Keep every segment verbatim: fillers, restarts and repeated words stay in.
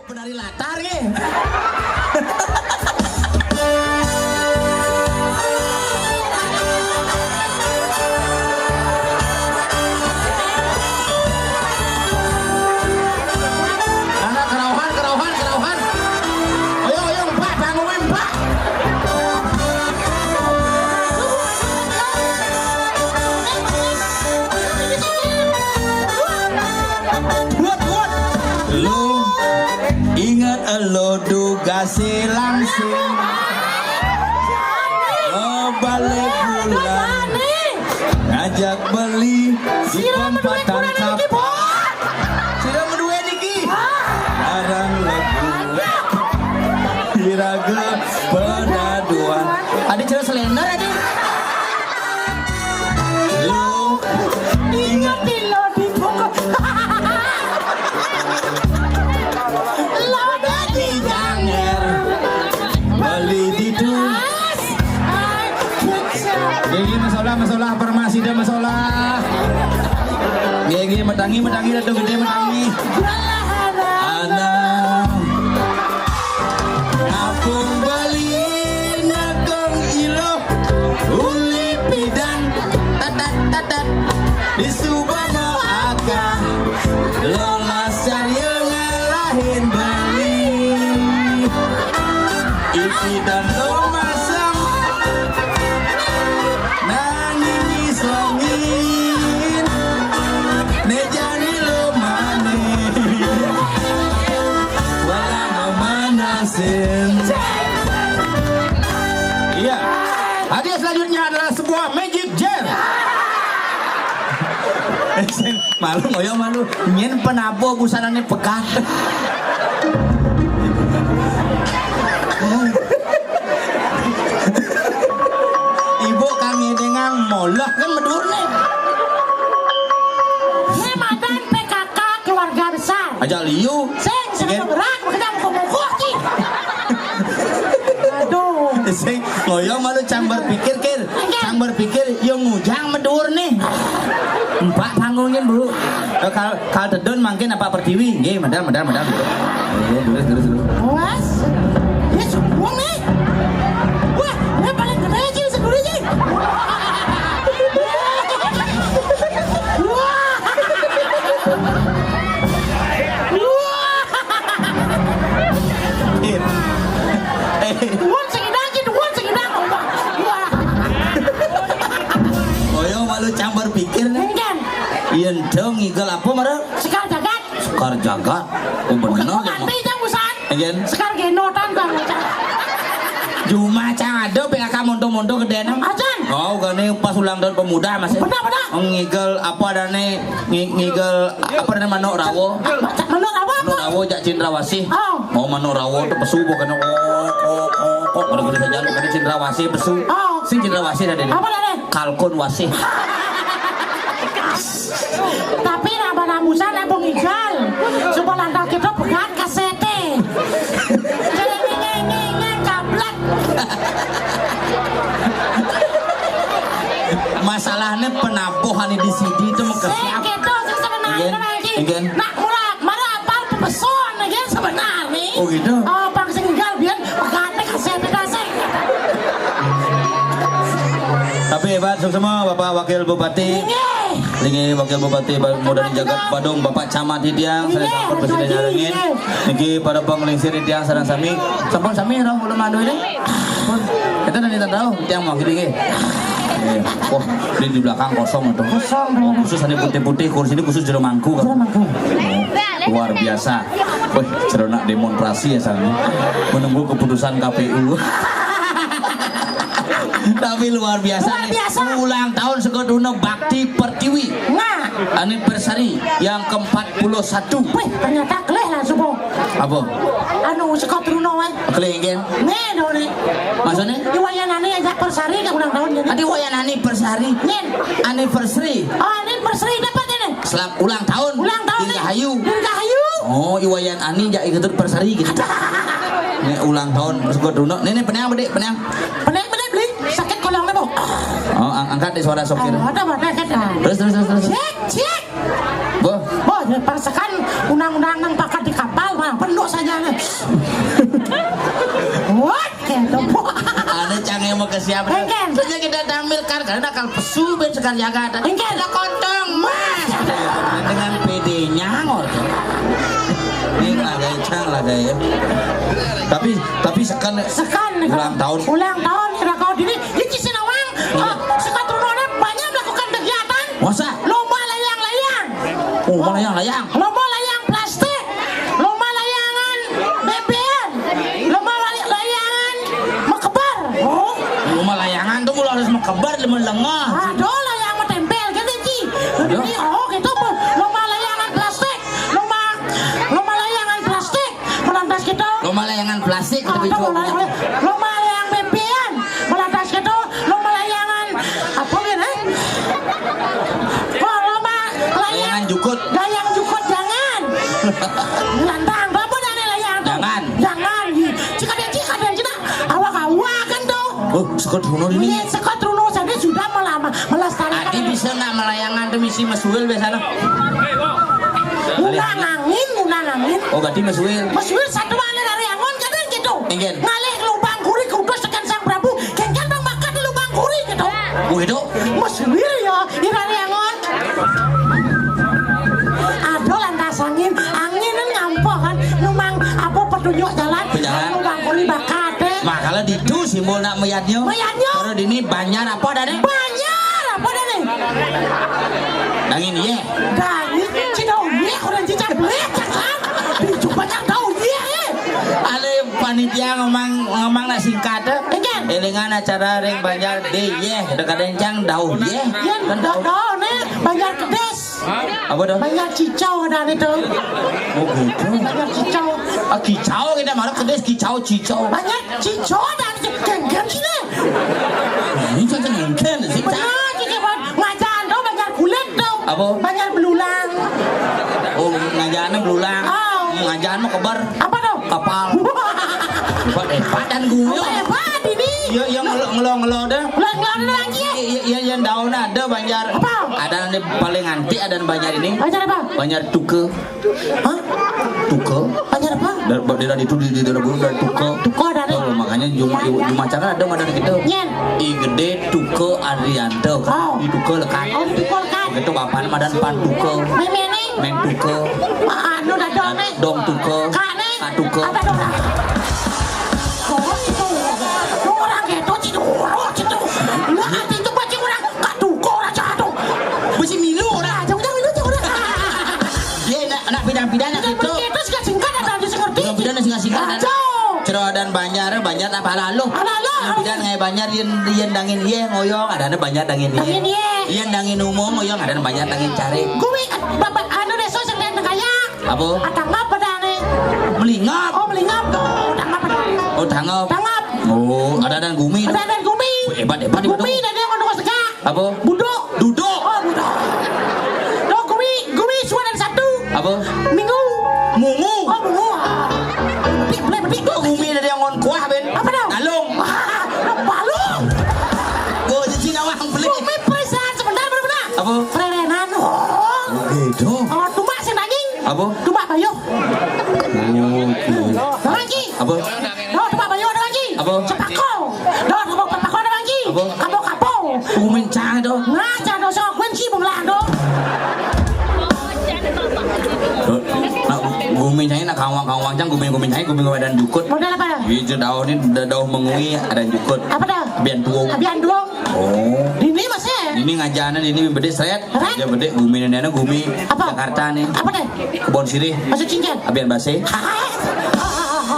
Penari latar nggih. Anak kerauhan, kerauhan, kerauhan. Ayo, ayo, Mbak, bangun, Mbak. Buat, buat. Lo inget lo dugasé langsung. Oh, balik bulan. Ngajak beli di perempatan kampung. Sira menduwe niki. Larang lebu. Iraga pedaduan. Adi jelas selender adi. Lo inget lo di pokok. Lo dadi janger. Beli di tu. Gigi masalah, masalah, farmasi dah masalah. Gigi matangi, matangi, dah tu gedé matangi. Anak. Apung beli nakong ilo uli pidan tatat tatat di subano aka lolas caril ngalahin beli. Ipidan lo masang nangis langin. Nejani lo mané. Walang manasin. Iya. Hadiah selanjutnya adalah sebuah magic jar. Malu ngoyong malu. Nyén penabuh busanané pegat. Ibu kang ngidéngang molah kan medurné. Né madan P K K keluarga besar. Aja liu. Sing, sing Oké. Berat, bekerja mukuh-mukuh ki. Aduh. Sing ngoyong malu cang berpikir kir. Oké. Cang berpikir yo ngujang medur nih. Empat panggungin bu. Eh, kal kal tedun mangkin apa pertiwi? Nggih, medal medal medal. Nggih, terus terus terus. Awas. Ya suwung nih. Wah, ini paling gede sih seguru sih. Wah. Wah. Eh. Duwun sing idang, Ci, duwun sing idang. Wah. Wah. Koyo malu campur pikir nih. Enggak. Yen dong ngigel apa mara? Sekar jagat. Sekar jagat. Oh bener. Bukan ganti jang usan. Enggak. Sekar genotan bang. Cuma cang ada P K K monto-monto gedene. Ajan. Oh, gane pas ulang tahun pemuda masih. Bener, bener. Ngigel apa adane Ngi- ngigel apa namanya manuk rawo? Manuk apa? Manuk rawo jak cindrawasih. Oh. Mau manuk rawo tuh pesu bukan kok kok kok kok kalau kita jalan kena cindrawasih pesu. Oh. Sing cindrawasih tadi. Apa tadi? Kalkun wasih. Tapi nambah namusan apa ngigel? Coba lantar kita pegat kasete. Ngeng ngeng ngeng ngeng kablek. Masalahnya penabuhan di sini itu mau ke Sing siapa? Gitu, sing sebenarnya Nggih, lagi. Nggih. Nak mula, mana apal pepeson lagi sebenarnya? Oh, gitu? Oh, pang sing ngigel biar pegate kasete kasete. Tapi hebat semua Bapak Wakil Bupati. Nggih. Niki Wakil Bupati Ba- Muda Jagat Badung, Bapak Camat Hidiang, saya Nggih, sampun presiden Haji, nyarengin. Nggih. Niki para penglingsir Hidiang sareng sami. Sampun sami roh ulun mandu ini. Pun. Kita dari tahu tiang mau gini nggih. Nggih. Wah, di, di belakang kosong itu. Kosong. Oh, khusus ada putih-putih kursi ini khusus jero mangku kan. Jero mangku. Oh, luar biasa. Wih, jero nak demonstrasi ya sana. Menunggu keputusan K P U. Tapi luar biasa Luar nih. Biasa. Ulang tahun Segoduna Bakti Pertiwi. Nah. Anniversary yang keempat puluh satu. Wih, ternyata kelih lah subuh. Apa? Anu Segoduna wae. Kelih nggih. Nih, dong nih. Maksudnya? Di wayanane ajak persari ke ulang tahun jadi. Adi wayanane persari. Nih. Anniversary. Oh, anniversary dapat ini. Selamat ulang tahun. Ulang tahun nih. Dirgahayu. Dirgahayu. Oh, iwayan ani jak ikut persari gitu. Nih ulang tahun Segoduna. Nih nih penang bedek penang. Penang bedek beli. Sakit kolongnya bu. Oh, ang- angkat deh suara sopir. Oh, ada ada ada. Terus terus terus terus. Cek cek. Boh. Boh, ya, persekan undang-undang nang pakat di kapal mah penduk saja. Wah, gitu. Ada cangé mah ke siapa? Engken. Terus kita tampil kan, karena nakal pesu, ben sekar jagat. Engken. Ada kontong, mas. Dengan pedenya, ngor. Ini lah, gaya cang lah, gaya. Tapi, tapi sekan, sekan, ulang tahun. Ulang tahun, ulang tahun ini, ini Cinawang. Iya. Oh, sekat runohna banyak melakukan kegiatan. Masa? Lomba layang-layang. Oh, lomba layang-layang. Lomba layang plastik. Lomba layangan bébéan. Lomba lay-, layangan mekebar. Oh. Lomba layangan tuh kalau harus mekebar, lomba lengah. Aduh, layang mah tempel kan, Ci. Aduh. Ini, oh, gitu, Bu. Lomba layangan plastik. Lomba, lomba layangan plastik. Melantas gitu. Lomba layangan plastik, oh, tapi itu lomba layangan, lomba layang bébéan. Melantas gitu. Lomba layangan. Apa gitu, eh? Wah, lomba layang. Layangan jukut. Layang jukut, jangan. Lantang, apa dah nih layang tuh? Jangan. Jangan. Cik ada, cik ada, cik ada. Awak-awak kan tuh. Oh, sekat runoh ini. Iya, sekat runoh saja sudah melama-, melestarikan. Adi bisa nggak melayangan tuh misi mesuil biasanya? Ngundang angin, ngundang angin. Oh, berarti mesuil. Mesuil satu mana dari Angon, kadang gitu. Engken. Ngalih lubang kurik, kutus tekan Sang Prabu. Kengken bang bakat lubang kurik gitu. Oh, gitu. Mesuil ya, di dari Angon. Aduh, lantas angin. Angin kan ngampoh kan. Numang apa petunjuk jalan. Pejalan. Lubang kurik bakat, eh. Mah, kalau di itu simbol nak meyatnya. Meyatnya. Kalau di ini banjar apa dah, deh? Banjar apa dah, nih? Dangin, iya. Dangin, Ci Daun, iya, orang cicak belék, cakang. Dicoba cak Daun, iya, eh. Ale panitia ngomong, ngomong nak singkat, eh. Iya. Elingan acara ring banjar, deh, iya. Kadang-kadang cang Daun, iya. Iya, kan Daun, Daun, eh. Banjar Kedes. Apa dah? Banjar Cicau dah itu. Oh, gitu. Banjar Cicau. Ah, kicau kita malah Kedes, kicau, cicau. Banjar Cicau dah itu. Genggam sini. Ini saja ngengken sih, Cak. Benar, Cicau. Ngajaan tuh banjar kulit tuh. Apa? Banjar belulang. Oh, ngajaannya belulang. Oh. Ngajaan mah kebar. Apa tuh? Kapal. Hebat, hebat dan guyur. Hebat ini. Iya, iya, ngelo, ngelo, ngelo dah. Ngelo, ngelo ada lagi, ya? Iya, iya, iya, Daun ada banjar. Apa? Ada nanti paling anti ada banjar ini. Banjar apa? Banjar tuke. Hah? Tuke. Banjar apa? Dari, dari itu di, di daerah Bulu dari tuke. Tuke dari. Oh, makanya Juma, Juma Cakra ada madan gitu. Nyen. I Gede Tuke Adrianto. Oh. Di tuke lekat. Oh, di tuke lekat. Gitu bapak madan pan tuke. Meme nih. Main tuke. Anu dadone. Dong tuke. Kane. Katuke. Apa dong? Oh, itu. Orang gitu, cidoro, gitu. Lah, ati itu pasti orang katuke, orang jatuh. Besi milu, orang. Jauh, jauh, jauh, jauh. Iya, nak, nak bidang-bidang, nak gitu. Itu suka singkat, ada aja ngerti. Bidang-bidang singkat-singkat, ada. Jauh. Cero dan banjar, banjar apa lalu? Lalu. Bidang ngai banjar, yen, yen dangin, iya, ngoyong, ada, ada banjar dangin, iya. Dangin, iya. Yen dangin umum, ngoyong, ada banjar dangin cari. Kuwi, bapak, anu deh, sos yang lain kaya. Apa? Ah, tanggap pada nih. Melingap. Oh, melingap. Oh, tanggap pada nih. Oh, tanggap. Tanggap. Oh, ada dan gumi. Ada dan gumi. Hebat, hebat, hebat. Gumi dan dia ngono sega. Apa? Budok. Duduk. Oh, budok. Do gumi, gumi suara dan satu. Apa? Minggu. Mungu. Oh, mungu. Betik, betik, betik. Do gumi ada yang ngon kuah, Ben. Apa dong? Ngalung. Wah, balung. Go, jadi nawang beli. Gumi perasaan sebentar, benar-benar. Apa? Prerenan. Oh. Gitu. Oh, tumbak sing daging. Apa? Tumbak bayuh. Oh, gitu. Ada lagi. Apa? Oh, tumbak bayuh ada lagi. Apa? Sepako. Oh, tumbak sepako ada lagi. Apa? Kapo-kapo. Gumin cang itu. Nah, cang dosa kuen ki benglah do. Nak gumin cang nak kawang-kawang cang, gumin-gumin cang, gumin-gumin dan jukut. Modal apa dah? Iya, daun ini da-, daun mengui ada jukut. Apa dah? Bian tuung. Bian tuung. Oh. Ini masih. Ini ngajanan ini bede seret. Seret. Dia bede gumi nenek gumi. Apa? Jakarta nih. Apa deh? Kebon sirih. Masuk cincin. Abian base.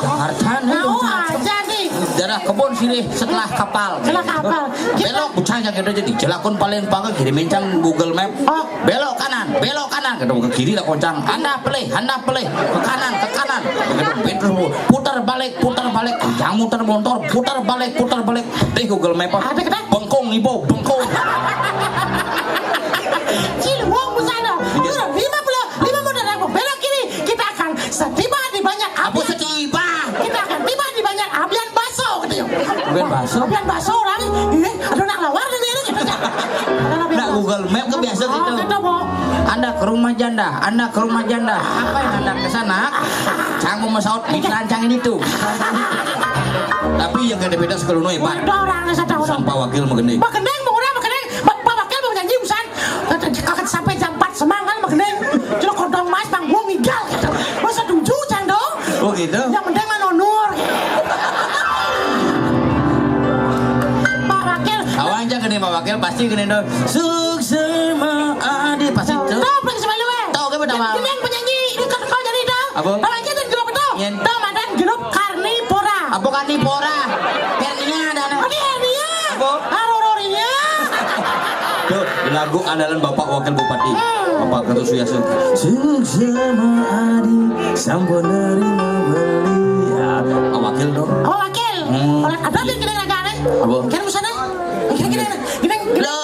Jakarta nih. Mau aja nih. Daerah kebon sirih setelah kapal. Setelah kapal. Belok bucah yang kita jadi. Jelakon paling pangke kiri mincang Google Map. Oh. Belok kanan, belok kanan. Kita ke kiri lah koncang. Anda pelih, anda pelih. Ke kanan, ke kanan. Begitu pintu putar balik, putar balik. Yang muter motor, putar balik, putar balik. Deh Google Map. Ada kita. Bengkong ibu, bengkong. Cilwong busana. Iya. Lima puluh, lima puluh dan aku belok kiri. Kita akan setiba di banyak abian. Apa setiba? Kita akan tiba di banyak abian baso gitu ya. Abian baso? Abian baso orang. Ini ada nak lawar di sini gitu ya. Nak Google Map kebiasa gitu. Oh, gitu, Bu. Anda ke rumah janda, Anda ke rumah janda. Apa yang Anda ke sana? Sang mau masaut di keranjang ini tuh. Tapi yang kada beda sekeluno hebat. Udah orang rasa tahu. Sang Pak Wakil magending. Magending, mau orang magending. Pak Wakil mau nyanyi busan. Kata sampai jam empat semangat magending. Celok kodong mas panggung minggal. Masa tujuh cang dong. Oh gitu. Yang penting mah nonur. Pak Wakil. Awan aja gini Pak Wakil pasti gini dong. Suksma Adi pasti tuh. Tuh pergi sebalik weh. Tahu ke beda. Gini penyanyi ini kau jadi dong. Apa? Tahu aja dan grup itu. Yen. Tahu mantan grup Karnivora. Apa Karnivora? Hernia ada anak. Ini hernia. Apa? Arororinya. Tuh, lagu andalan Bapak Wakil Bupati. Hmm. Bapak Ketut Suyaso. Suksma Adi, sampun nerima beli. Ya, Pak Wakil dong. Oh, Wakil. Hmm. Ada yang kena agak aneh. Apa? Kira sana. Kira kira kira. Lo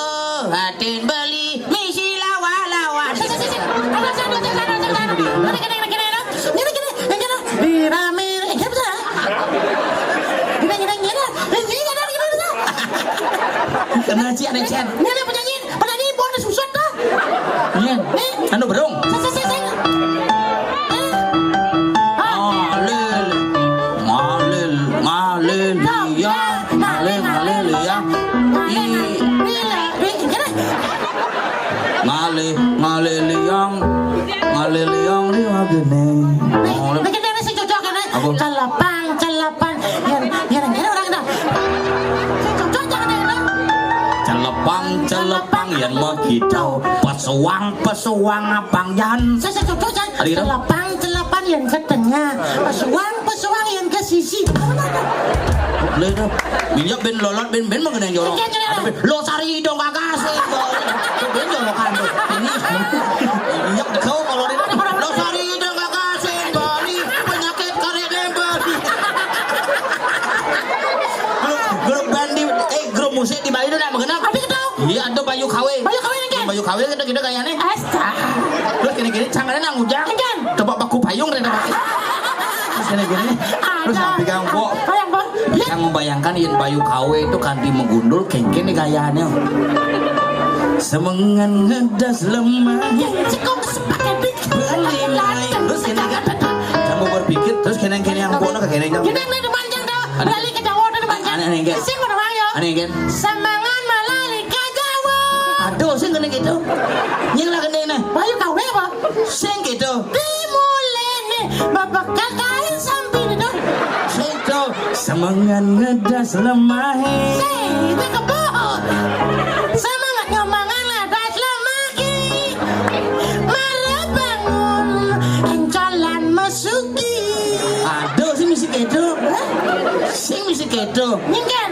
hatin beli misi lawa-lawa. Sik, sik, sik, sik. Ada, ada, ada, ada, ada, ada. Ada, ada, ada, ada. Ini, ini, ini, ini. Di rame, eh, siapa sih? Ini, ini, ini. Ini, ini, ini, ini. Kena cian, cian. Ini ada penyanyi, penyanyi bonus susah dah. Iya. Nih. Anu berung. Sik, sik, sik, sik. Eh. Ah. Malil, malil, malil, ya. Malil, malil, ya. Ih. Ngalih, ngalih liang, ngalih liang di magene. Nih, kene sing cocok kene. Apa? Celepang, celepang. Yen, yen, yen orang dah. Sing cocok jangan yang dah. Celepang, celepang yen magitau. Pesuang, pesuang abang yan. Sing, sing cocok jangan. Ada gitu? Celepang, celepang yen ke tengah. Pesuang, pesuang yen ke sisi. Lho to. Minyak ben lolot ben ben mengenai jorok. Oke, oke, oke. Ada ben, lo sari dong kakak sih. Ben jorok kan tuh. Ini. Minyak deko kalau ini. Lo sari dong kakak sih. Bali penyakit karet nembali. Grup, grup band di eh grup musik di Bali itu nak mengenal. Apa itu? Iya ada Bayu Kawe. Bayu Kawe kan? Bayu Kawe kita kita gayane. Astaga. Terus gini-gini canggane nang ujang. Kan? Coba baku payung rene pakai. Terus gini-gini. Terus ada. Sampai ganggu. Apa yang, Bang? Yang membayangkan yen Bayu Kawe itu kanti menggundul kengkene gayane. Semengan ngedas lemah. Yang cekok sepakai dik. Beli mulai. Terus gini kan. Kamu berpikir terus kene-kene yang bono ke kene yang. Kita mulai depan jang dah. Ada. Balik ke Jawa udah depan jang. Aneh, aneh, enggak? Sing udah ayo. Aneh, enggak? Semangat malah lika Jawa. Aduh, sing kena gitu. Nying lah kena ini. Bayu Kawe apa? Sing gitu. Dimulai nih, bapak katain sampai itu. Sing itu. Semangat ngedas lemahe. Sing itu kebo. Semangat ngemangan ngedas lemahe. Mara bangun, encolan mesuki. Aduh, sing mesti gitu. Hah? Sing mesti gitu. Nyingkan.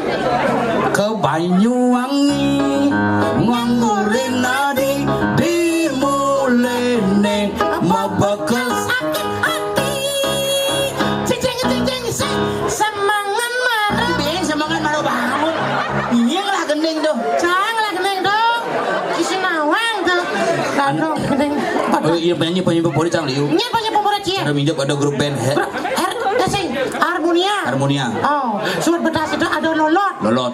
Ke Banyuwangi nganggurin adi di mulene mabekel sakit hati. Cicing, cicing, sing semangat marah. Bing semangat marah bangun. Iya lah gending tuh. Cang lah gending tuh. Isi nawang tuh. Anu gending. Oh iya penyanyi penyanyi favorit cang liu. Iya penyanyi favorit cie. Ada minjok ada grup band he. Grup Her, eh, sing Harmonia. Harmonia. Oh, surat betas itu ada Lolot. Lolot.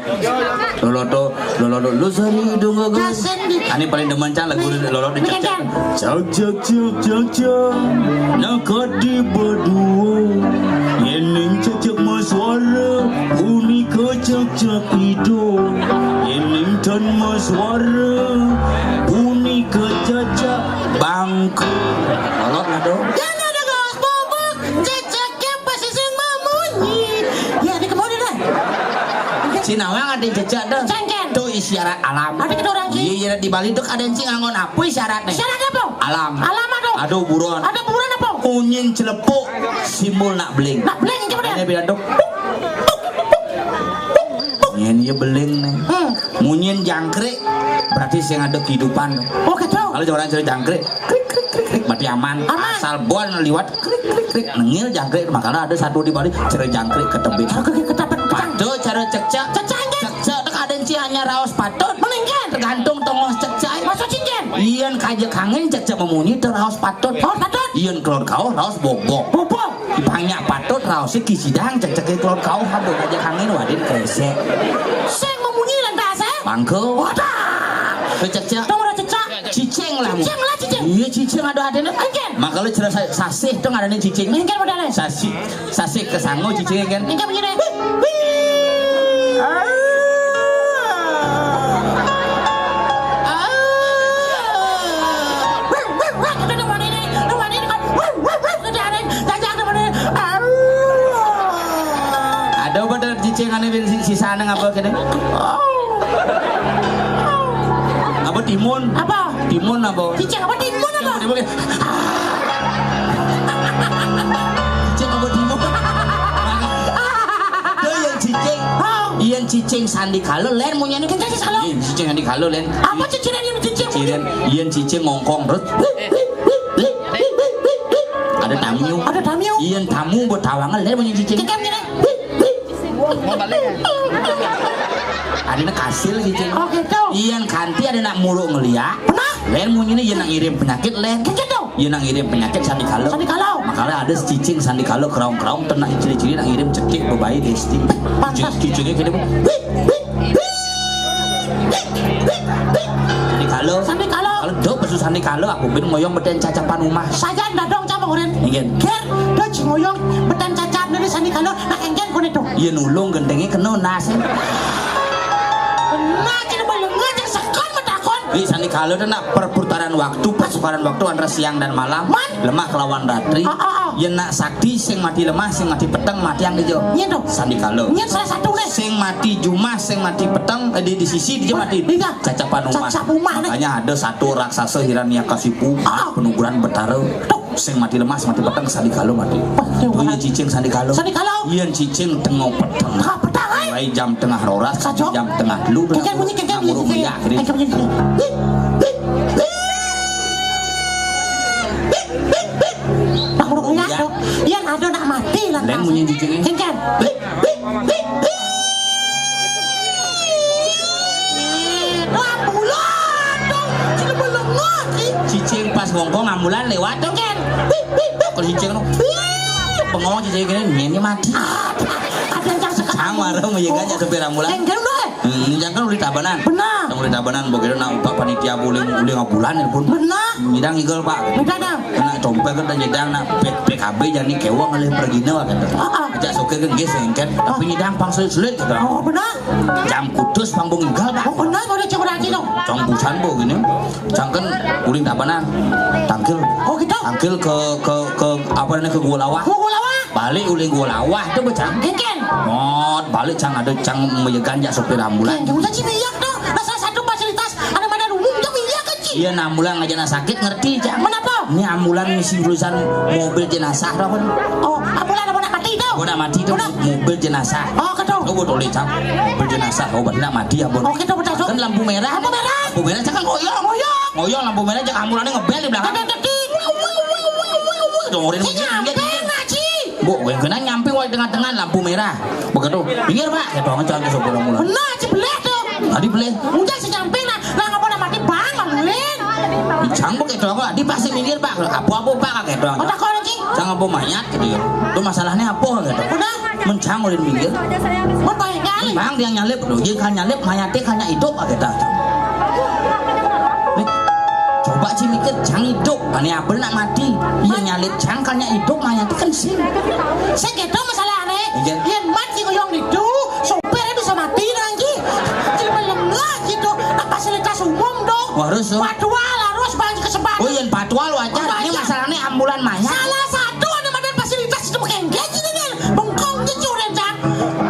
Lolot tuh, Lolot tuh. Lu sari dong gak? Jasen di. Ani paling demen cang lagu Lolot di. Ini kan, cang. Cak cak cak cak cak. Nak di berdua. Yening cak cak mas suara. Uni kocak cak itu. Yening tan mas suara. Uni kocak cak bangku. Lolot lah dong. Jangan ada gawas bobok. Cak cak pasti sing mamunyi. Ya, di kemudi dah. Si nawang ada jejak dah. Cengken. Tuh isyarat alam. Ada kita orang ki. Iya, iya, di Bali tuh ada yang sing nganggo apa isyaratnya? Isyarat apa? Alam. Alam apa? Ada buron. Ada buron apa? Unyin celepuk, simbol nak beling. Nak beling, coba deh. Ini bilang tuh. Ini ya beling nih. Hmm. Munyin jangkrik, berarti sing ada kehidupan. Oh, gitu. Kalau orang cari jangkrik, krik, krik, krik, krik, berarti aman. Aman. Asal bon liwat, krik, krik, krik, nengil jangkrik, makanya ada satu di Bali, cari jangkrik ke tebing. Oke, oke, ketapet, ketapet. Pado cara cekcak. Cekcak, enggak? Cekcak, tak ada yang hanya raos patut. Meninggal. Tergantung tongos cekcak. Masuk cincin. Iyan kaja kangen cekcak memunyi, ter raos patut. Raos patut. Iyan keluar kau, raos bobok. Bobok. Banyak patut, raos si kisidang, cekcak keluar kau, habis kaja kangen, wadin kresek. Sing memunyi lantas, eh? Bangke. Wadah. Cekcak. Tong ora cekcak. Cicing lah. Cicing lah, cicing. Iya, cicing ada adanya. Engken. Maka lu cerita sa- sasih tuh ada nih cicing. Engken modalnya. Sasih, sasih kesangu cicing kan. Engken begini. Ada apa tuh cicing ane bin si- sisane ngapa kene? Apa timun? Apa? Timun apa? Cicing apa timun apa? Timun. Cicing apa timun? Tuh yang cicing. Yang cicing sandi kalo len munyane. Cicing sandi kalo. Yang cicing sandi kalo len. Apa cicing yang cicing? Cicing, yang cicing ngongkong terus. Ada tamu. Ada tamu. Yang tamu buat tawangan len munyi cicing. Cicing gini. Adine kasil gitu. Oh gitu. Iyan kanti ada nak muruk ngeliak. Pernah? Len munyine iyan nak ngirim penyakit len. Gitu. Iyan nak ngirim penyakit sandi kalo. Sandi kalo. Makanya ada cicing sandi kalo kerong-kerong tenak ciri-ciri nak ngirim cetik bebayi desti. Pantas. Cicing- cicingnya gini. Sandi kalo. Sandi kalo. Kalau dok pesu sandi kalo aku bin ngoyong beten cacapan rumah. Sajan dadong cabang urin. Ingin. Ger, do cingoyong beten cacap nene sandi kalo. Nah engken kono itu. Iya nulung gendenge kena nasi. Nah, jadi belum ngajak sekon metakon. Di sandi kalo itu nak perputaran waktu, perputaran waktu antara siang dan malam, Man. Lemah kelawan ratri. Ah, ah, ah. Yen nak sakti sing mati lemah, sing mati peteng, mati yang dijo. Iya tuh. Sandi kalo. Iya salah satu nih. Sing mati jumah, sing mati peteng, eh, di, di sisi dia mati. Iya. Cacapan rumah. Cacap rumah nih. Makanya ada satu raksasa Hiranyakasipu, ah, penuguran Betara. Tuh. Sing mati lemah, sing mati peteng, sandi kalo mati. Wah, iya, tuh iya cicing sandi kalo. Sandi kalo. Iya cicing tengah peteng. Tengah peteng, eh? Mulai jam tengah roras, Kacau. Jam tengah telu. Kengken bunyi, kengken bunyi, kengken. Kengken bunyi. Nah, burung lihat tuh. Iya, ada nak mati lah. Lain bunyi cicingnya. Kengken. Ambulan dong, cili belengok, ih. Cicing pas ngongkong ambulan lewat tuh. Kengken. Kalau cicing tuh, bengong cicing gini, ini mati. Ada yang sekarang. Sama dong, iya kan, supir ambulan. Kengken dong, eh. Hmm, jangan kan uli tabanan. Benar. Yang uli tabanan begitu nak upah panitia buling uling ambulan pun. Benar. Nyidang igel, Pak. Benar dong. Nak compe kan nyidang nak P- PKB jadi kewang ngalih pergina gitu. Heeh. Ajak sokir kan nggih sengket, tapi nyidang pang sulit-sulit gitu. Oh, benar. Jam kutus pang bung igel, Pak. Oh, benar, udah cek lagi dong. Cang busan bu gini. Cang kan uling tabanan. Tangkil. Oh, gitu. Tangkil ke ke ke apa namanya, ke Gua Lawah. Gua Lawah. Balik uling Gua Lawah tuh becang. Kengken. Mot, balik cang ada cang meyegan jak sopir ambulan. Kengken, udah cimiyak dong. Nah, salah satu fasilitas ada mana umum tuh minyak kan, Ci? Iya, nah, ambulan ngajana sakit ngerti, cang. Kenapa? Ini ambulan ngisi urusan mobil jenazah tuh kan. Oh, ambulan apa nak mati tuh? Gua nak mati tuh. Udah. Mobil jenazah. Oh, ketu. Coba tulis, cang. Mobil jenazah, coba nak mati ya, Bun. Oh, ketu, betul, Cok. Kan lampu merah. Lampu merah. Lampu merah, cang kan ngoyong. Ngoyong. Ngoyong, lampu merah, cang ambulannya ngebel di belakang. Ada, ada, ada. Dengerin. Saya nyampe nak, Ci. Bu, yang kena nyampe wali tengah-tengah lampu merah. Begitu. Pinggir, Pak. Ya, doang aja ke sopir ambulan. Benar, Ci, beleh tuh. Tadi beleh. Udah saya nyampe nah. Lah ngapa nak mati bang, maluin. Cang begitu apa? Di pasti minggir, Pak. Apa-apa, Pak, kayak doang. Otak kau, Ci. Cang apa mayat gitu ya. Itu masalahnya apa gitu. Benar. Mencang ulin minggir. Betul kali. Bang dia nyalip loh. Dia kan nyalip mayatnya kan hidup gitu. Nih, coba sih mikir, cang hidup, ane apa nak mati? Iya nyalip cang kan hidup, mayatnya kan sing. Saya gitu masalah aneh. Iya. Yen mati kuyong itu, sopirnya bisa mati lagi. Jadi melengah gitu. Nah, fasilitas umum dong. Wah, harus, dong. Patwal harus banyak kesempatan. Oh, yen patwal wajar. Wajar. Ini masalahnya ambulan mayat. Salah satu ada madan fasilitas itu kayak gini nih. Bengkong gitu udah, Cang.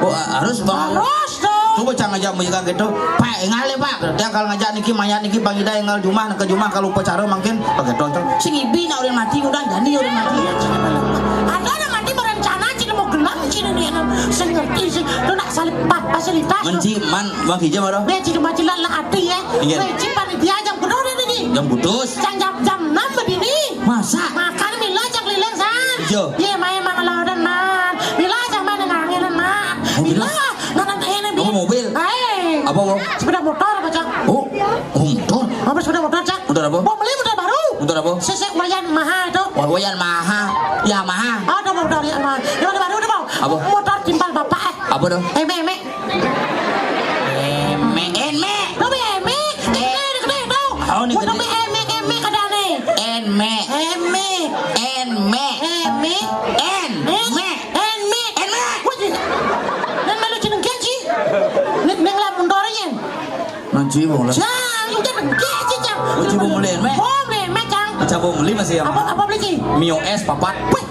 Oh, harus, Bang. Harus dong. Coba cang ngajak menjaga gitu. Pak, engal ya, Pak. Dia kalau ngajak niki mayat niki pangida engal jumah ke jumah kalau upacara mungkin begitu tuh. Sing ibi nak orang mati udah jadi orang mati. Ada orang mati berencana cina mau gelang cina nih. Saya ngerti sih. Tuh nak salib pa- fasilitas. Menci man bang hijau ada. Dia cina macilan lah hati ya. Iya. Dia cina panitia jam kudu nih nih. Jam putus. Jam jam jam enam begini. Masa? Makan mila jam keliling san. Iya. Iya main mangalauran man. Mila jam mana nganginan man. Oh, mila. Mila. Nah, nanti ini apa mobil? Hei. Apa, Bang? Sepeda motor apa, Cak? Oh, oh, motor. Apa sepeda motor, Cak? Motor apa? Mau beli motor baru. Motor apa? Sesek lumayan mahal tuh. Wah, lumayan mahal. Ya mahal. Ada motor ya mahal. Yang mana baru tuh, Bang? Apa? Motor timpal bapak, eh. Apa tuh? Eme, eme. Eme, eme. Tuh, eme. Eme, gede tuh. Oh, ini motor gede. Eme. Ci Bung Len. Cang, udah dengki aja, Cang. Oh, Ci Bung Len, Mek. Bung Len, Mek, Cang. Ci Bung Len masih ya, Apa, Mak? Apa beli, Ci? Mio es papat. Wih.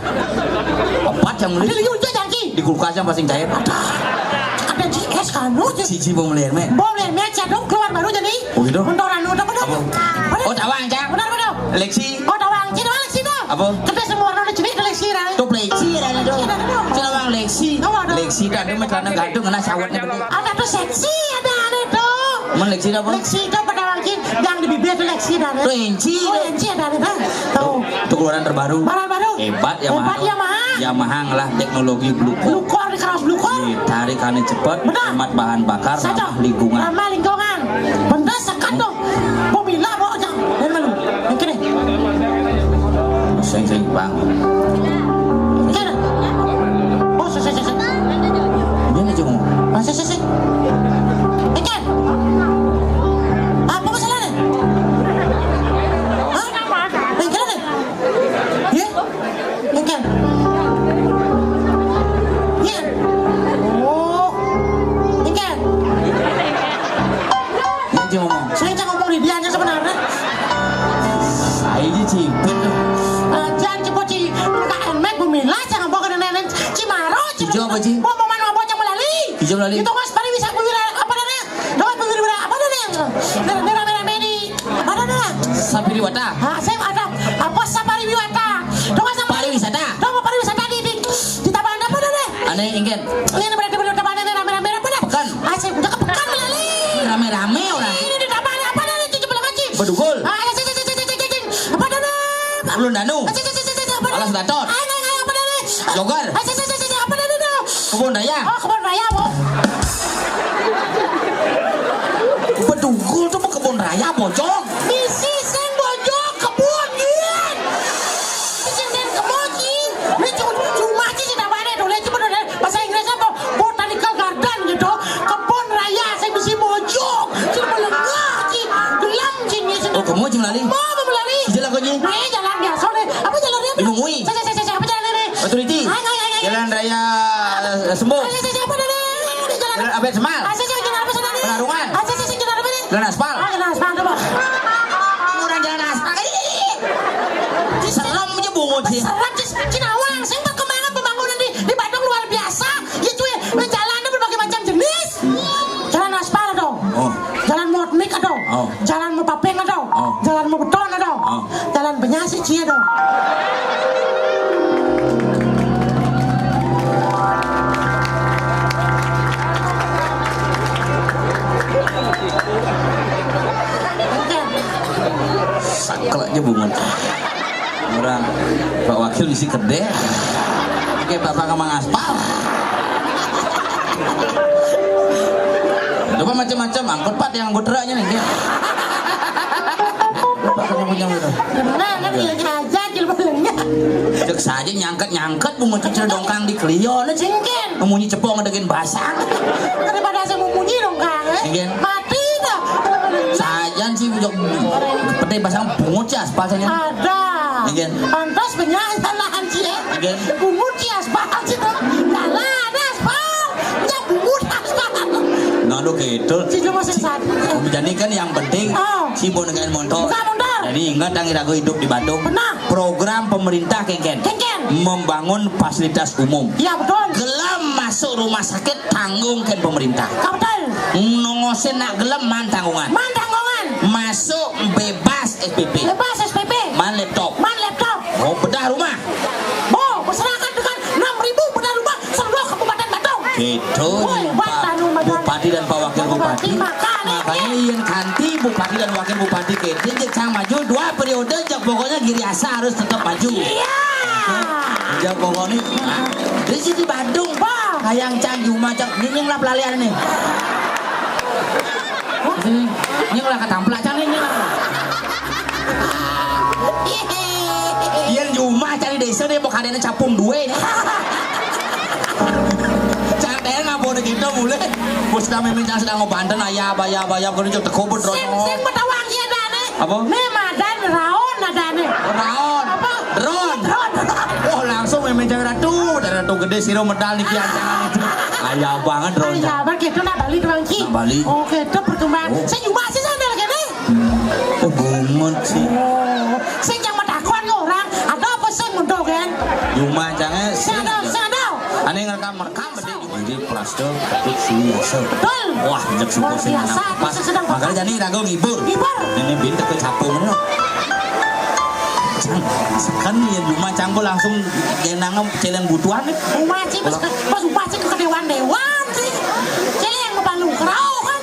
Papat yang beli. Ada liur aja, Cang, Ci. Di kulkas yang paling cair. Ada. Ada Ci es kanu, Ci. Ci, Ci Bung Len, Mek. Bung Len, Mek, Cang, dong, keluar baru jadi. Oh, gitu? Mentoran, udah, udah. Apa? Udah. Oh, tawang, Cang. Benar, benar. Lexi. Oh, tawang, Ci, tawang, Lexi, dong. Apa? Kita semua orang udah jadi Lexi, dah. Tuh, Lexi, ada, ada, tuh. Iya, ada, ada. Ci tawang Lexi. Tahu, ada. Lexi, dah, ada, mek, celana gantung, kena sawatnya gede. Ada tuh seksi, ada, ada, tuh. Mana Lexi apa? Lexi itu apa namanya? Yang di bibir itu Lexi dari. Tuh, Enci. Oh, Enci dari, nah. Tuh. Tuh keluaran terbaru. Barang baru. Hebat Yamaha. Hebat Yamaha. Yamaha ngelah teknologi blue core. Blue core, keras blue core. Ditarik ane cepet, Benar. Hemat bahan bakar, Satu. Ramah lingkungan. Ramah lingkungan. Bener sekat tuh. Gua bilang mau aja. Yang mana? Yang kene. Sing, sing, Bang. Kene. Oh, sing, sing, sing, sing. Dia nih, Jung. Ah, sing, sing, sing. Ikan. Apa masalahnya? Hah? Yang kene nih? Ya? Ikan. Ya. Oh. Ikan. Ini dia ngomong. Saya cak ngomong di dia aja sebenarnya. Saya aja cipit. Eh, jangan cepet, Ci. Enggak enak, Bu Mila, jangan bawa ke nenek. Cimaro, Ci. Hijau apa, Ci? Mau, mau mana, mau, jangan melali. Hijau melali. Itu, Mas, paling bisa Bu Mila, apa namanya? Dong, Bu Mila, apa namanya? Merah, merah, merah, merah. Apa namanya? Sapiriwata. Ah, saya ada. Apa Sapariwata? Dong, sama Pariwisata. Dong, pariwisata di, di, di Tabanan apa namanya? Aneh, ingin. Ini berarti bener Tabanan, merah, merah, merah, apa dah? Pekan. Ah, saya udah ke pekan, melali. Rame-rame orang. Ini di Tabanan apa namanya? Cuci bola kaci. Bedugul. Ah, ya, cing, cing, cing, cing, cing, cing. Apa namanya? Ulun Danu. Ah, cing, cing, cing, cing, cing, apa namanya? Alas Datot. Ah, ini, ini, apa namanya? Jogar. Ah, cing, cing, cing, cing, apa namanya? Kebun Raya. Oh, Kebun Raya, Bu. Bedugul tuh mah Kebun Raya, Bojong. Misi sing Bojong, kebun, gin. Misi sing kebun, gin. Ini cuma, cuma aja sih namanya, dulu cuma dulu bahasa Inggris apa? Botanical Garden gitu. Kebun Raya, saya misi Bojong. Cuma melengah, Ci. Gelam, Ci, ini sih. Oh, kamu, Ci, melali? Mau, mau melali. Sijil aku, Ci. Nah, jalan biasa nih. Apa jalannya? Ibu Mui. Saya, saya, saya, saya, apa jalan ini? Batu Liti. Hai, hai, hai, hai. Jalan Raya, eh, Sembuh. Hai, saya, saya, apa jalan ini? Jalan Jalan Abed Semal. Ah, saya, saya, jalan apa sana nih? Pelarungan. Ah, saya, saya, saya, jalan apa nih? Jalan aspal. Ah, jalan aspal tuh, Bang. Orang jalan aspal. Ih. Serem aja bungut sih. Serem, Ci. Ci, nawang, sing perkembangan pembangunan di, di Badung luar biasa. Ya, cuy, nah, jalan ada berbagai macam jenis. Jalan aspal ada. Oh. Jalan murnik ada. Oh. Jalan mau paping ada. Oh. Jalan mau beton ada. Oh. Jalan penyaksi cie ada. Saklek aja bungut. Orang Pak Wakil isi kedeh. Oke, Bapak ke Mang Aspal. Coba macam-macam, angkut, Pak, yang angkut truknya nih, dia. Bapak punya, punya gitu. Nah, kan dia aja, jilbab lengan. Cek saja nyangket-nyangket, bungut kecil dongkang di Clio, nah, Cingkin. Memunyi cepong ngedekin basang. Daripada saya memunyi dongkang, eh. Cingkin. Mati tuh. Sajan sih, bujok. Pede basang bungut sih aspal saja. Ada. Cingkin. Pantas banyak salahan sih, ya. Cingkin. Bungut sih aspal sih tuh. Salah ada aspal. Yang bungut aspal. Nah, lu gitu. Si cuma sesat. Jadi kan yang penting Oh. si boneka motor. Bukan motor. Jadi ingat yang irago hidup di Badung. Benar. Program pemerintah, Cingkin. Cingkin. Membangun fasilitas umum. Iya, betul. Gelem masuk rumah sakit, tanggung kan pemerintah. Betul. Nongosin nak gelem, man tanggungan. Man tanggungan. Masuk bebas S P P. Bebas S P P. Man laptop. Man laptop. Oh, bedah rumah. Oh, masyarakat dengan enam ribu bedah rumah seluruh Kabupaten Badung. Gitu. Oh, hebat, Pak anu, Pak Bupati dan Pak Wakil Bupati. Bupati, makanya. Makanya yang kanti Bupati dan Wakil Bupati, gitu. Cang maju dua periode, cak pokoknya Giri Asa harus tetap maju. Iya. Cak pokoknya, nah, di sini Badung, Pak. Hayang cang juma, cang nyinying lah pelalian nih. Ini, ini lah ketamplak, cang, ini lah. Iya, juma cari desa deh, mau kadena capung dua nih. Cang teh nggak boleh gitu, mulai. Bos kami minta sedang mau banten, ayah, bayah, bayah, kalau cok teko, bedro. Sing, sing, betawa, iya, dah, nih. Apa? Nih, madan, raon, ada, nih. Raon. Apa? Drone. Drone. Oh, langsung main cewek ratu. Ratu Gedé sira medal niki ancangan itu. Kaya banget, Ron. Kaya banget gitu, nak Bali doang, Ki. Nak Bali. Oh, gitu perkembangan. Oh. Sing jumah sih sandal kene. Oh, bungut sih. Oh, sing yang medakon orang, ada apa sing mundur kan? Jumah ancange sing ada, sing ada. Ane ngerekam, merekam bedhe. Jadi Prasta Ketut Suyasa. Betul. Wah, jek suku sing biasa, pas. Makanya jani raga ngibur. Ngibur. Ini bin teke capung ngono. Cang, kan ya jumah cangko langsung genang celeng butuhan nih. Umaci pas, pas umaci ke dewan-dewan sih. Celeng mau palu kerau kan.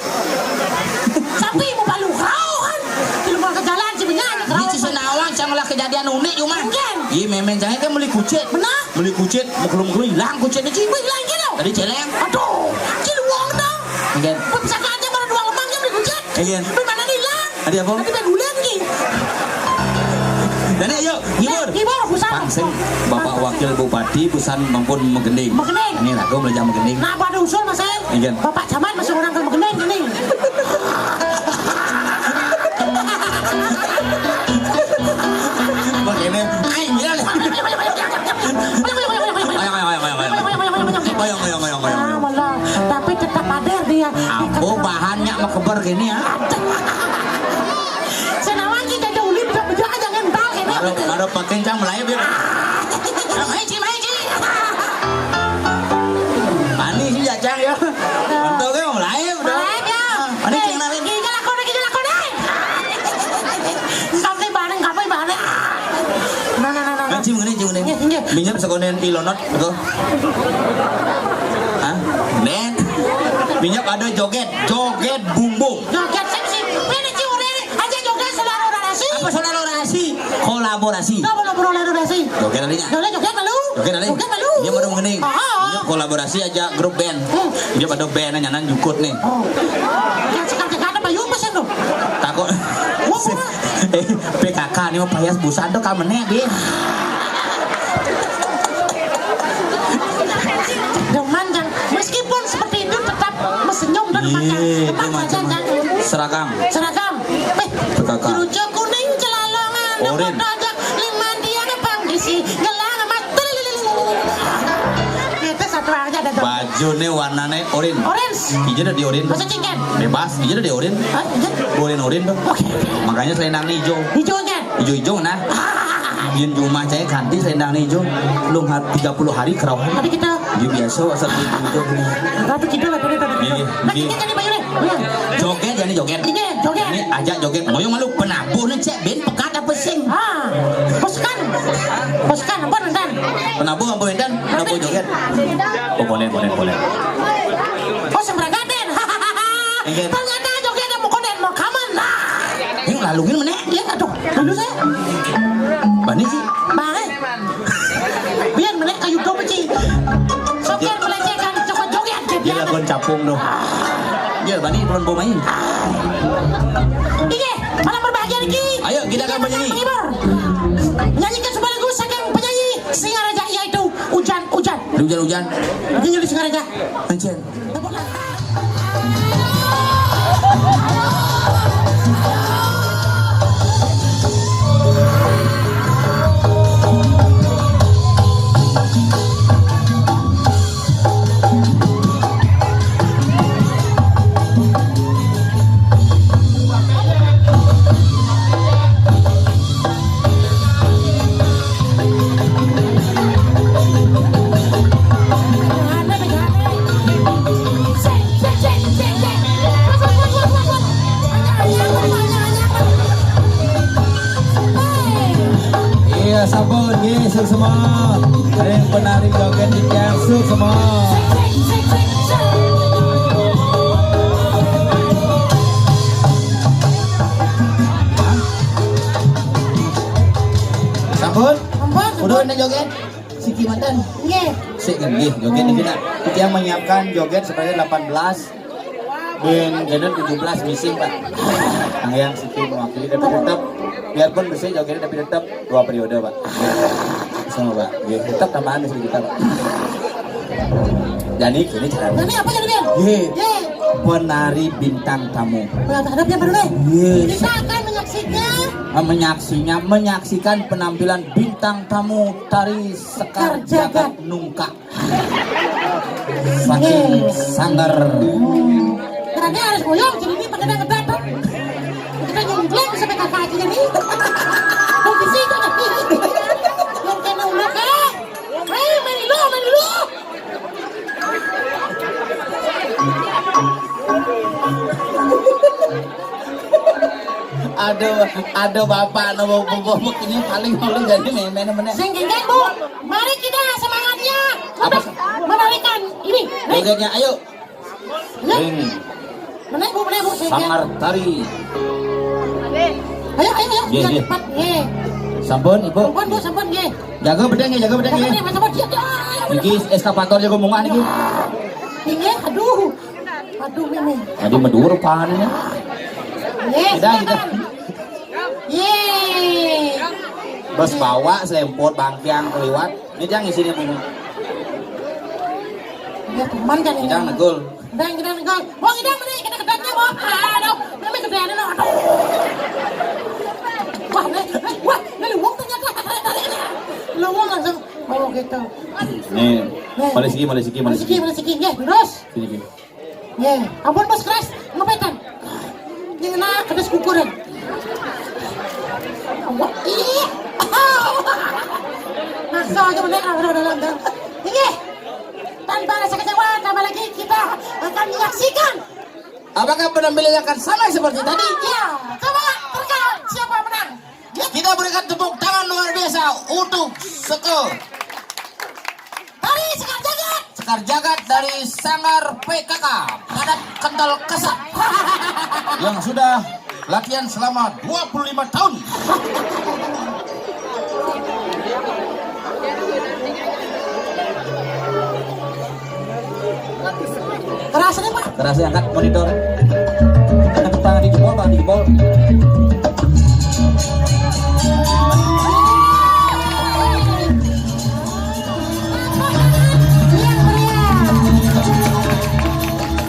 Sapi mau palu kerau kan. Di luar ke jalan sih banyak kerau. Iki sing nawang cang lah kejadian unik cuma. Mungkin. Iya, memen cangnya kan beli kucit. Benar. Beli kucit, mau kelum-kelum hilang kucitnya, Ci. Wih, hilang gitu. Tadi celeng. Aduh, Ci, luang dong. Mungkin. Wih, bisa aja baru dua lemang dia beli kucit. Iya. Wih, mana nih hilang? Tadi apa? Tadi main bulan, Ki. Jadi ayo, ngibur. Ngibur, busan. Pang sing Bapak Wakil Bupati, busan mampun megending. Megending. Ini lagu belajar megending. Nah, pada usul, Mas, saya. Iya. Bapak Camat masih orang ke megending, gini. Begini. Ayo, ayo, ayo, ayo, ayo. Ayo, ayo, ayo, ayo, ayo. Ayo, ayo, ayo, ayo, ayo. Ayo, ayo, ayo, ayo, ayo. Ah, malah. Tapi tetap hadir dia. Apa bahannya mau keber gini ya? Senawan kita ada ulip, tak bejak aja ngental ini. Baru, baru pakai cang mulai, Bir. Mai, Ci, mai, Ci. Ani sih jajang ya. Untuk ke mulai, udah. Mulai ya. Ani, eh, cing, nalin. Gigi lakon, gigi lakon, eh. Sampai bareng, sampai bareng. Nah, nah, nah, nah, nah. Cing, ini, cing, ini. Iya, iya. Minjem sekonen ilonot, tuh. Hah? Nen. Minjem ada joget, joget bumbung. Joget seksi. Ini, Ci, udah, ini. Aja joget saudara orasi. Apa saudara orasi? Kolaborasi. Apa kolaborasi? Joget tadinya. Joget, joget, malu. Joget tadi. Joget, malu. Dia baru mengening. Ah, ah, ah. Dia kolaborasi aja grup band. Hmm. Dia pada band nyanan jukut nih. Oh. Yang sekarang ada payung pas itu. Takut. Wah, wah. Eh, P K K nih mah payas busan tuh kamennya, Din. Jangan, jangan. Meskipun seperti itu tetap senyum dan pakai. Iya, itu mah cuma seragam. Seragam. Eh, P K K. Kerucut kuning celalongan, orin. Dodok lima dia pang isi gelang emas. Itu satu aja ada tuh. Bajune warnane orin. Orange. Ijo ada di orin. Masa cingkan? Bebas, ijo ada di orin. Hah? Ijo? Orin-orin tuh. Oke. Makanya selendang hijau. Hijau kan? Hijau-hijau nah. Ah. Biar di rumah saya ganti selendang hijau. Lu ngat tiga puluh hari kerawan. Tapi kita. Iya biasa asal hijau. Ratu kita lah, kita, kita. Iya, iya. Nah, iya. Kita jadi banyak nih. Iya. Joget, jadi joget. Iya, joget. Ini aja joget. Ngoyo malu penabuh nih, Cek. Ben pekat apa sing? Ah, bos kan. Bos kan, apa nonton? Penabuh apa enten? Penabuh joget. Oh, boleh, boleh, boleh. Oh, sing beragaden. Iya. Ternyata joget yang mau koden, mau kaman. Nah. Ini lalungin meneh. Iya, aduh, dulu saya. Bani sih. Baik. Biar meneh kayu dope, Ci. Sopir melecehkan, coba joget, Ci. Dia lakukan capung tuh. Iya, Bani belum mau main. Iya, malam berbahagia niki. Ayo, kita akan menyanyi. Menghibur. Nyanyikan sebuah lagu saking penyanyi Singaraja, yaitu Ujan Ujan. Hujan-hujan. Nyanyi di Singaraja. Anjir. Iya, sampun, nggih, suksma. Ring penari joget di tiang, suksma. Sampun? Sampun, sampun. Udah enak joget? Siki manten. Nggih. Sik nggih, joget niki nak. Kita yang menyiapkan joget sebanyak delapan belas. Ben Janet tujuh belas misi, Pak. Yang siki mewakili tapi tetap biarpun besik joget tapi tetap dua periode, Pak. Sama, Pak. Nggih, tetap tambahan di kita, Pak. Jadi gini caranya. Jadi apa jadi, Bian? Nggih. Nggih. Penari bintang tamu. Nah, ada Bian baru deh. Nggih. Kita akan menyaksikan. Ah, menyaksinya, menyaksikan penampilan bintang Tang tamu tari Sekar Jagat Nungkak. Saking Sanggar. Karena harus goyang, jadi ini pada ngebat tuh. Kita nyungkling sampai kakak aja nih. Tuh di situ nih. Yang kena ulah eh. Hei, main dulu, main dulu. Aduh, aduh bapak no bobok ini paling paling jadi main-main mana. Sing genggam, Bu. Mari kita semangatnya. Apa? Menarikan ini. Jogetnya, ayo. Ayo. Ini. Mana Bu, mana Bu, sing Sangar tari. Ayo, ayo, ayo. Iya, iya. Cepat, iya. Sampun, Ibu. Sampun, Bu, sampun, iya. Jaga bedeng ya, jaga bedeng ya. Sampun, sampun, iya, iya. Iki eskavator jago munggah niki. Iya, aduh. Aduh, Mimi. Tadi medur pahannya. Yes, udah, udah. Yeay. Bos bawa selemput bangkiang keliwat. Ini jangan isinya bunga. Ya, teman kan ini. Idang negul. Idang, idang negul. Wong idang mana kita kedapnya, Bos. Aduh, Mimi gede nih, aduh. Wah, nih, nih, wah, ini luwung ternyata. Luwung langsung. Oh, gitu. Nih, nih. Balik siki, balik siki, balik siki. Balik siki, balik siki. Nggih, terus. Sini, sini. Nggih, ampun Bos Kres, ngepetan. Yang kena pedes kukuran. Wah, iya. Maksa aja bener kalau udah nonton. Ini tanpa rasa kecewa, tambah lagi kita akan menyaksikan. Apakah penampilannya akan sama seperti tadi? Iya, coba terka siapa menang? Kita berikan tepuk tangan luar biasa untuk Seke. Dari Sekar Jagat. Sekar Jagat dari Sanggar P K K, Padat Kental Kesat, yang sudah latihan selama dua puluh lima tahun. Kerasnya, Pak. Kerasnya, angkat monitor. Angkat tangan di jempol, Pak, di jempol.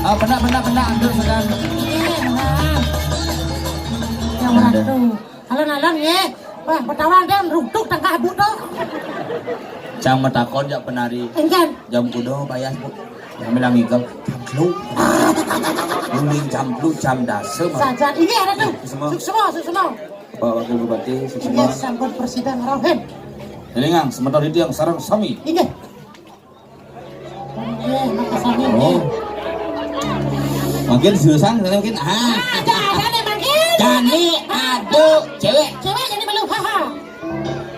Ah, benar, benar, benar, ambil sedang. Iya, benar. Yang orang tuh. Alon-alon, ya. Wah, pertama dia ruktuk tengkah bu tuh. Cang metakon jak penari. Enggak. Jam kudu bayas, Bu. Kami lagi ke jam telu. Mulai jam telu, jam dasa, Mas. Saja. Ini ada tuh. Semua. Suksma, suksma. Pak Wakil Bupati, suksma. Iya, sampun presiden rohin. Ini ngang, sementara itu yang sarang sami. Iya. Oke, makasih. Oh. Mungkin jurusan, mungkin. Ah. Ada, ada nih, mungkin. Jani, aduh, cewek. Cewek jadi malu, haha.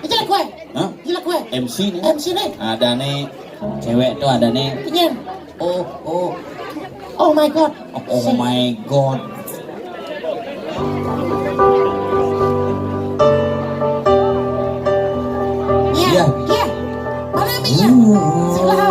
Itu lah gue. Hah? Itu lah gue. M C nih. M C nih. Ada nih, cewek tuh ada nih. Iya. Oh, oh. Oh my God. Oh, oh my God. Iya, iya. Iya. Mana minyak? Sebelah.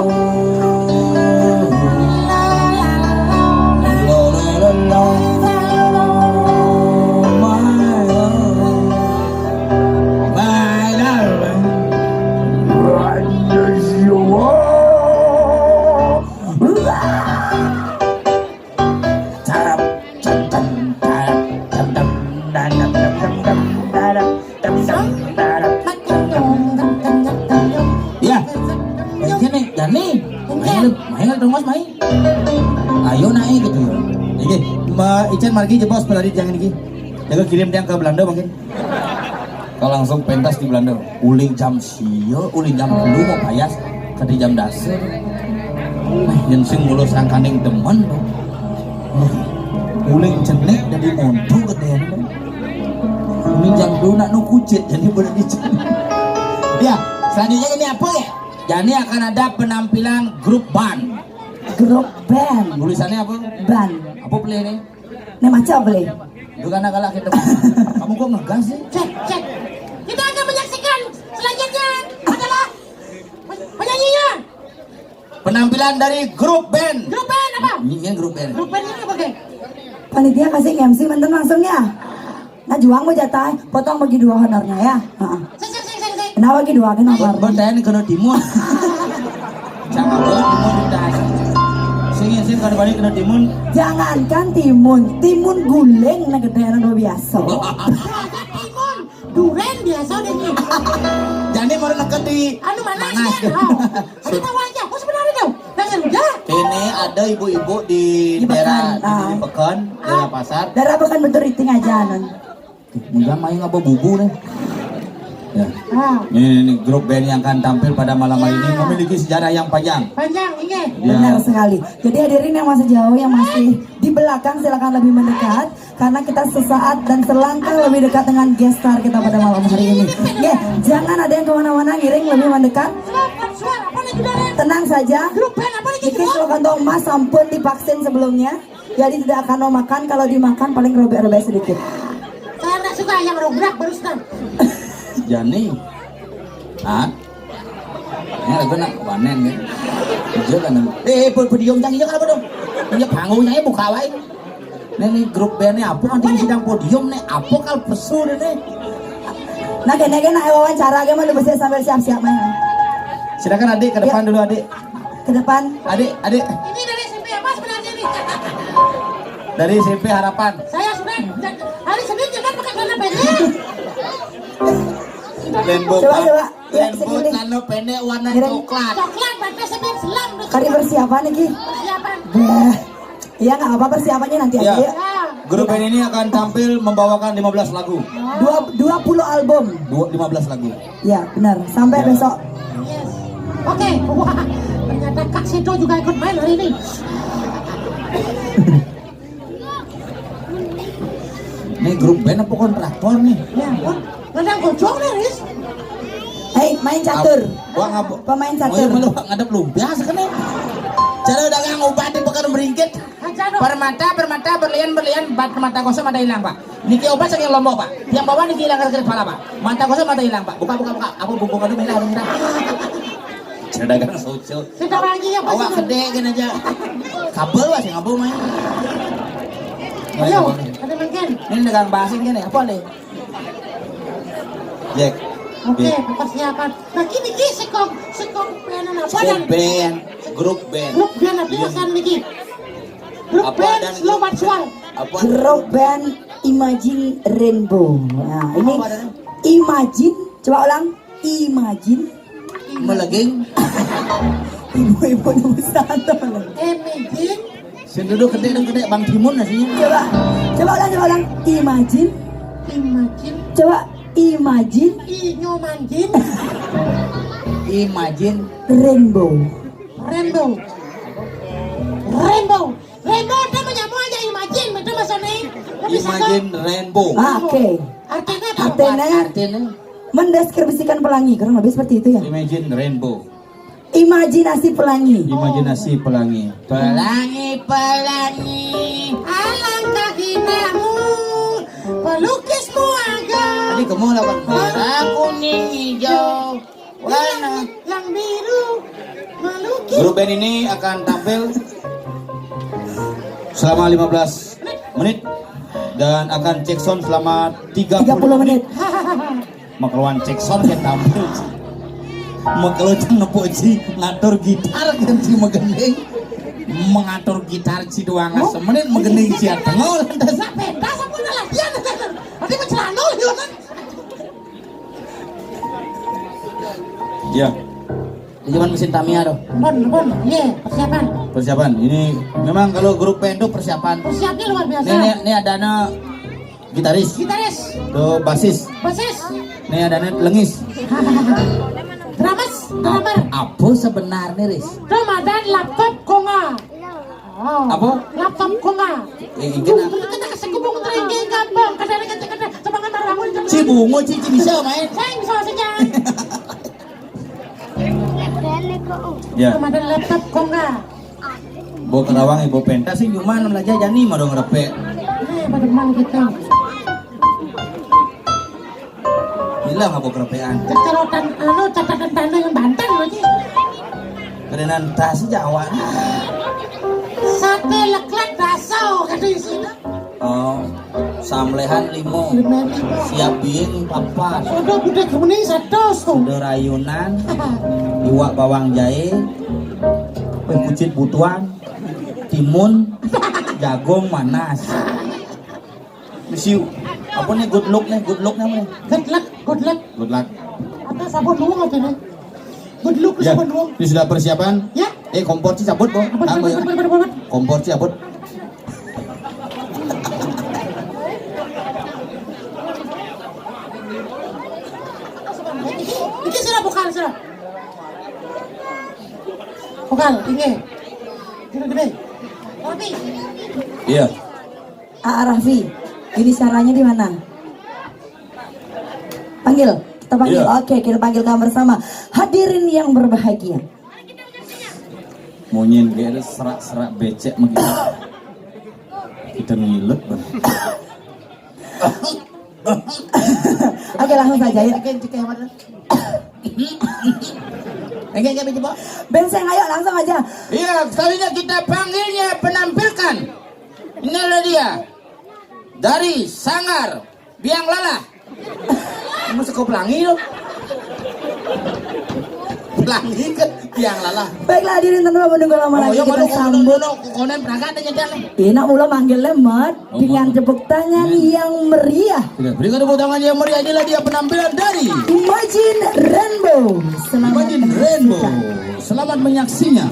Ya, sini, Dani. Main, main, terus main. Ayo naik gitu ya. Jadi, Mbak Ican margi jebos pelari jangan iki. Jaga kirim dia ke Belanda mungkin. Kalau langsung pentas di Belanda, uling jam sia, uling jam telu mau payas, kadi jam dasa. Nah, yang sing mulus angkaning demen tuh. Uling jenik jadi monto gedenya. Uling jam telu nak nu kucit jadi boleh dicet. Ya, selanjutnya ini apa ya? Jadi akan ada penampilan grup band. Grup band. Tulisannya apa? Band. Apa play nih? Nih maca apa play? Lu kan kalah kita. Kamu kok ngegas sih? Cek, cek. Kita akan menyaksikan selanjutnya adalah penyanyinya. Penampilan dari grup band. Grup band apa? Ini kan grup band. Grup band ini apa, Geng? Panitia kasih M C mantan langsung ya. Nah, juang mau jatah, potong bagi dua honornya ya. Heeh. Sing, sing, sing, sing, sing. Nah, bagi dua kan honor. Buat tanya nih kena timun. Jangan buat timun udah. Sing, sing, kalau balik kena timun. Jangankan timun, timun guling nah gede luar biasa. Timun, duren biasa deh nih. Ini baru dekat di anu mana sih? Oh. Ada tahu aja. Oh, sebenarnya tahu. Jangan udah. Ini ada ibu-ibu di daerah di Peken, daerah pasar. Daerah Peken betul, riting aja, non. Mudah main apa bubu nih? Ya. Ah. Ini, ini grup band yang akan tampil pada malam hari ini memiliki sejarah yang panjang. Panjang, iya. Ya. Benar sekali. Jadi hadirin yang masih jauh, yang masih di belakang, silakan lebih mendekat karena kita sesaat dan selangkah lebih dekat dengan guest star kita pada malam hari ini. Oke, jangan ada yang kemana-mana, ngiring lebih mendekat. Tenang saja. Grup band apa nih? Niki kalau kantong emas sampun divaksin sebelumnya. Jadi tidak akan mau makan, kalau dimakan paling robek-robek sedikit. Saya nggak suka yang robek barusan. Jani. Ah. Ini lagu nak panen kan. Dia kan. Eh, eh, podium jangan, jangan apa dong? Ini panggungnya buka wae. Nih, nih grup bandnya apa nanti sidang podium nih? Apa kal pesu deh nih? Nah, kena kena wawancara gimana, lu bisa sambil siap-siap main. Silakan adik ke depan dulu, adik. Ke depan. Adik, adik. Ini dari S M P apa sebenarnya nih? Dari S M P Harapan. Saya sudah hari Senin jangan pakai celana pendek. Rainbow. Coba, coba. Ya, rainbow, celana pendek warna coklat. Coklat, pakai semen selam. Kali persiapan nih, Ki. Persiapan. Bah. Iya, nggak apa-apa, persiapannya nanti aja ya. Grup band ini akan tampil membawakan lima belas lagu. Dua, dua puluh album. Dua, lima belas lagu. Ya, benar. Sampai besok. Yes. Oke, wah, ternyata Kak Sedo juga ikut main hari ini. Ini grup band apa kontraktor nih? Ya ampun, nendang gojong nih, Riz. Hei, main catur. Wah, ngapa? Pemain catur. Oh, iya, malu ngadep lumpia sekene. Cara dagang obat di Pekan Beringkit. Permata, permata, berlian, berlian, bat permata kosong ada hilang, Pak. Niki obat saking Lombok, Pak. Yang bawah niki hilang ke kepala, Pak. Mata kosong mata hilang, Pak. Buka, buka, buka. Apa buku kadu merah, merah. Cara dagang soco. Kita lagi ya, Pak. Awak gede kan aja. Kabel wah sing ngabul main. Ayo, ada makan. Ini dagang basin kan ya? Apa nih? Jack. Oke, persiapan. Nah, kini ki sekong sekong band apa dan band, grup band. Grup band apa yang niki? Grup band Slow But Sure. Apa? Grup band Imagine Rainbow. Nah, ini Imagine, coba ulang. Imagine. Meleging. Ibu-ibu nu besar tuh. Imagine. Sing duduk gede dong gede Bang Timun nasinya. Coba, coba ulang, coba ulang. Imagine. Imagine. Coba imagine. Inyo manjin. Imagine. Rainbow. Rainbow. Rainbow. Rainbow itu menyambung aja imagine, itu maksudnya. Imagine rainbow. Ah, oke. Artinya apa? Artinya. Artinya. Mendeskripsikan pelangi, kurang lebih seperti itu ya. Imagine rainbow. Imajinasi pelangi. Imajinasi pelangi. Pelangi, pelangi. Alangkah indahmu pelukismu agam. Tadi kamu lawan merah, kuning, hijau, warna yang biru melukis. Grup band ini akan tampil selama lima belas menit dan akan cek sound selama tiga puluh menit. Makaluan cek sound kan tampil. Makaluan nepuk si ngatur gitar kan si megending. Mengatur gitar si doang semenit megending si tengol. Sampai dah sampai latihan. Nanti mencelano dia kan. Ya. Ini cuman mesin Tamiya tuh. Pun, pun, iya, persiapan. Persiapan. Ini memang kalau grup band tuh persiapan. Persiapnya luar biasa. Ini, ini, ini ada anak gitaris. Gitaris. Tuh basis. Basis. Ini ada anak lengis. Dramas, drummer. Apa sebenarnya, Riz? Ramadan laptop konga. Oh. Apa? Laptop konga. Eh, ini kena. Kita kasih kubung terengke gampang. Kadang-kadang, kadang-kadang, coba ngantar bangun. Ci bungo, ci, ci bisa main. Saya bisa saja. Ya. Ramadan laptop konga. Bawa Karawang, ibu pentas sih cuma enam aja jani mah dong repek. Eh, pada mana kita? Bilang apa kerepean? Catatan anu, catatan tanah yang Banten lagi. Kerenan tas Jawa. Sate leklek baso kata isinya. Oh, samlehan limo. Lima lima. Siap biing papat. Sudah gede kemeni satu tuh. Sudah rayunan. Iwak bawang jahe. Kue kucit butuan. Timun. Jagung manas. Misi apa nih good luck nih? Good luck nih apa nih? Good luck, good luck. Good luck. Apa Sabun dulu nggak ini? Good look. Ya, sabun dulu. Ini sudah persiapan. Ya. Eh, kompor ci cabut, Bo. Apa, apa, apa, apa, apa? Kompor ci cabut. Ini sudah bukan, sudah. Bukan, ini. Gini, gini. Iya. A A Raffi, ini caranya di mana? Panggil, kita panggil. Iya. Oke, kita panggilkan bersama. Hadirin yang berbahagia. Munyin kayak ada serak-serak becek begitu. Kita ngilut, Bang. Oke, langsung saja ya. Oke, oke, oke. Oke, oke, oke, coba. Benseng, ayo langsung aja. Iya, selanjutnya kita panggilnya, penampilkan. Inilah dia. Dari Sanggar Biang Lala. Masa kau pelangi lo? Pelangi kan Biang Lala. Baiklah, hadirin, tanpa menunggu lama lagi, kita sambut. Konen perangkat aja dah. Enak mula manggil lemat. Oh, dengan tepuk tangan yang meriah. Oke, berikan tepuk tangan yang meriah. Inilah dia penampilan dari Imagine Rainbow. Selamat menyaksikan. Imagine Rainbow. Selamat menyaksinya.